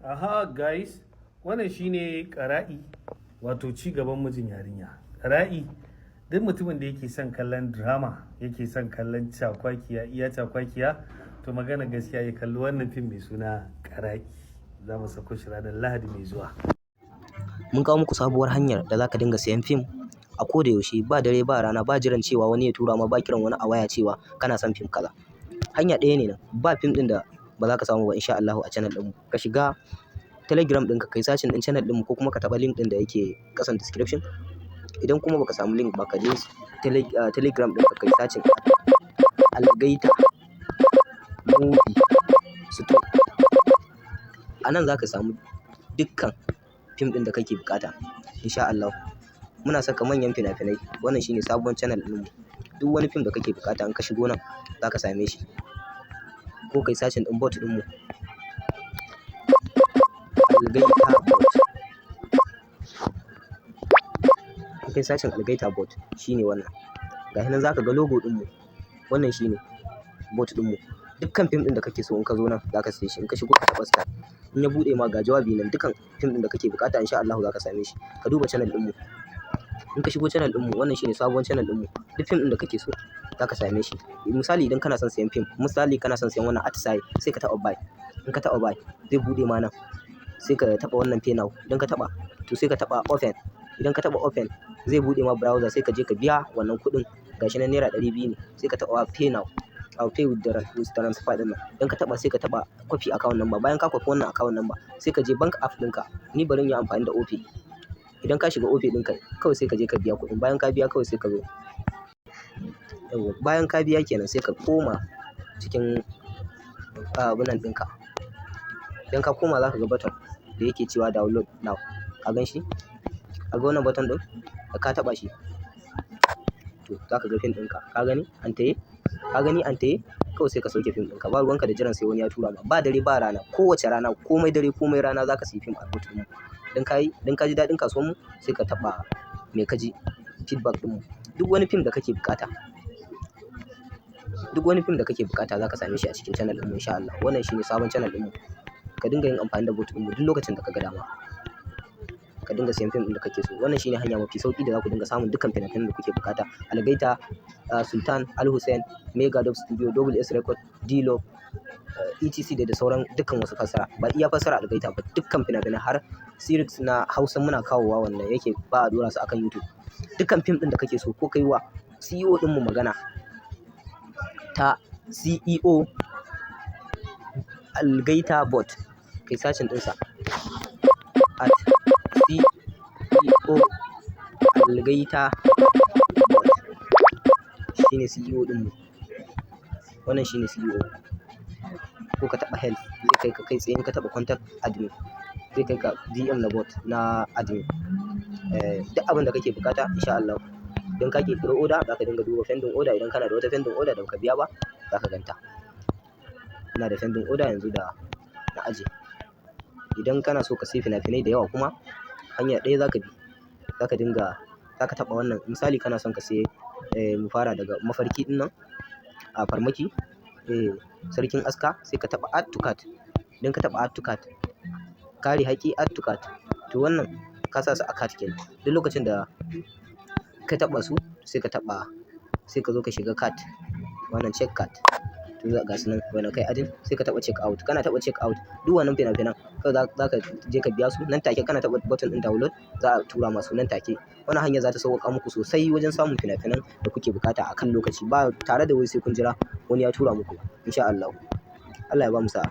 Aha guys, wannan shine Ƙara'i, wato ci gaban Mijin Yarinya. Ƙara'i, duk mutumin da yake son kallon drama, yake son kallon cakwakiya, iya cakwakiya, to magana gaskiya ya kalli wannan fim mai suna Ƙara'i. Za mu sako shi ranar Lahadi mai zuwa. Mun kawo muku sabuwar hanyar da za ka dinga sayan fim a koda yaushe, ba dare ba rana, ba jiran cewa wani ya tura ma, ba kiran wani a waya cewa kana son fim kaza. Hanya ɗaya ne nan, ba fim ɗin da ba za ka samu ba insha Allahu a channel ɗinmu. Ka shiga Telegram ɗinka, kai searching ɗin channel ɗinmu ko kuma ka taɓa link ɗin da yake ƙasan description. Idan kuma baka samu link ba, ka je Telegram ɗinka, kai searching Algaita Movie Store. A nan za ka samu dukkan fim ɗin da kake buƙata insha Allahu. Muna saka manyan fina-finai. Wannan shine sabuwar channel ɗinmu. Duk wani fim da kake buƙata, in ka shigo nan za ka same shi. Ko kai searching ɗin bot ɗinmu, Algaita Bot. In kai searching Algaita Bot, shine wannan. Ga shi nan za ka ga logo ɗinmu. Wannan shine bot ɗinmu. Dukkan fim ɗin da kake so, in ka zo nan za ka siye shi. In ka shigo, ka taɓa start. In ya buɗe ma, ga jawabi nan, dukkan fim ɗin da kake buƙata insha Allahu za ka same shi. Ka duba channel ɗinmu. In ka shigo channel ɗinmu, wannan shine sabuwar channel ɗinmu. Duk fim ɗin da kake so za ka same shi. Misali, idan kana son siyan fim, misali kana son siyan wannan Atisaye, sai ka taɓa buy. In ka taɓa buy, zai buɗe ma nan. Sai ka taɓa wannan pay now. Idan ka taɓa, to sai ka taɓa open. Idan ka taɓa open, zai buɗe ma browser, sai ka je ka biya wannan kuɗin. Ga shi nan ₦200 ne. Sai ka taɓa pay now. Pay with transfer ɗin nan. Idan ka taɓa, sai ka taɓa copy account number. Bayan ka copy wannan account number, sai ka je bank app ɗinka. Ni bari in yi amfani da Opay. Idan ka shiga Opay ɗinka, kawai sai ka je ka biya kuɗin. Bayan ka biya, kawai sai ka zo. Yauwa, bayan ka biya kenan, sai ka koma cikin abunan ɗinka. Idan ka koma, za ka ga button da yake cewa download now. Ka gan shi? Ka ga wannan button ɗin? Da ka taɓa shi, to za ka ga fim ɗinka. Ka gani? An taye? Ka gani an taye? Kawai sai ka sauke fim ɗinka. Ba ruwan ka da jiran sai wani ya tura ma. Ba dare ba rana. Kowace rana, komai dare komai rana, za ka sayi fim a bot ɗinmu. Idan ka ji daɗin kasuwar mu, sai ka taɓa me ka ji feedback ɗinmu. Duk wani fim da kake buƙata, duk wani fim da kake buƙata, za ka same shi a cikin channel ɗinmu insha Allah. Wannan shine sabon channel ɗinmu. Ka dinga yin amfani da bot ɗinmu duk lokacin da ka ga dama. Ka dinga siyan fim ɗin da kake so. Wannan shine hanya mafi sauƙi da za ku dinga samun dukkan fina-finan da kuke buƙata. Algaita, Sultan, Al Hussein, Mega Dub Studio, Double S Record, D-Love, etc da sauran dukkan wasu fassara. Ba iya fassara Algaita ba, dukkan fina-finai har series na Hausa muna kawowa wanda yake ba a ɗora su akan YouTube. Dukkan fim ɗin da kake so, ko ka yi wa CEO ɗinmu magana ta CEO Algaita Bot. Kai searching ɗinsa @CEO Algaita Bot. Shine CEO ɗinmu. Wannan shine CEO. Ko ka taɓa help, zai kai ka kai tsaye. In ka taɓa contact admin, zai kai ka DM na bot na admin. Duk abin da kake buƙata insha Allahu. Idan ka ƙirƙiri order, za ka dinga duba pending order. Idan kana da wata pending order da baka biya ba, za ka gan ta. Ina da pending order yanzu da na ajiye. Idan kana so ka sayi fina-finai da yawa kuma, hanya ɗaya za ka bi. Za ka dinga, za ka taɓa wannan. Misali, kana son ka sayi, mu fara daga Mafarki ɗinnan, a Farmaki, Sarkin Aska, sai ka taɓa add to cart. Idan ka taɓa add to cart, Kare Haƙƙi, add to cart. To wannan ka sa su a cart kenan. Duk lokacin da ka taɓa su, sai ka taɓa, sai ka zo ka shiga cart. Wannan check cart. To ga su nan wannan kai adding, sai ka taɓa check out. Kana taɓa check out, duk wannan fina-finan kawai za ka je ka biya su nan take. Kana taɓa button ɗin download, za a tura masu nan take. Wannan hanya za ta sauƙaƙa muku sosai wajen samun fina-finan da kuke buƙata a kan lokaci ba tare da wai sai kun jira wani ya tura muku ba insha Allahu. Allah ya bamu sa'a.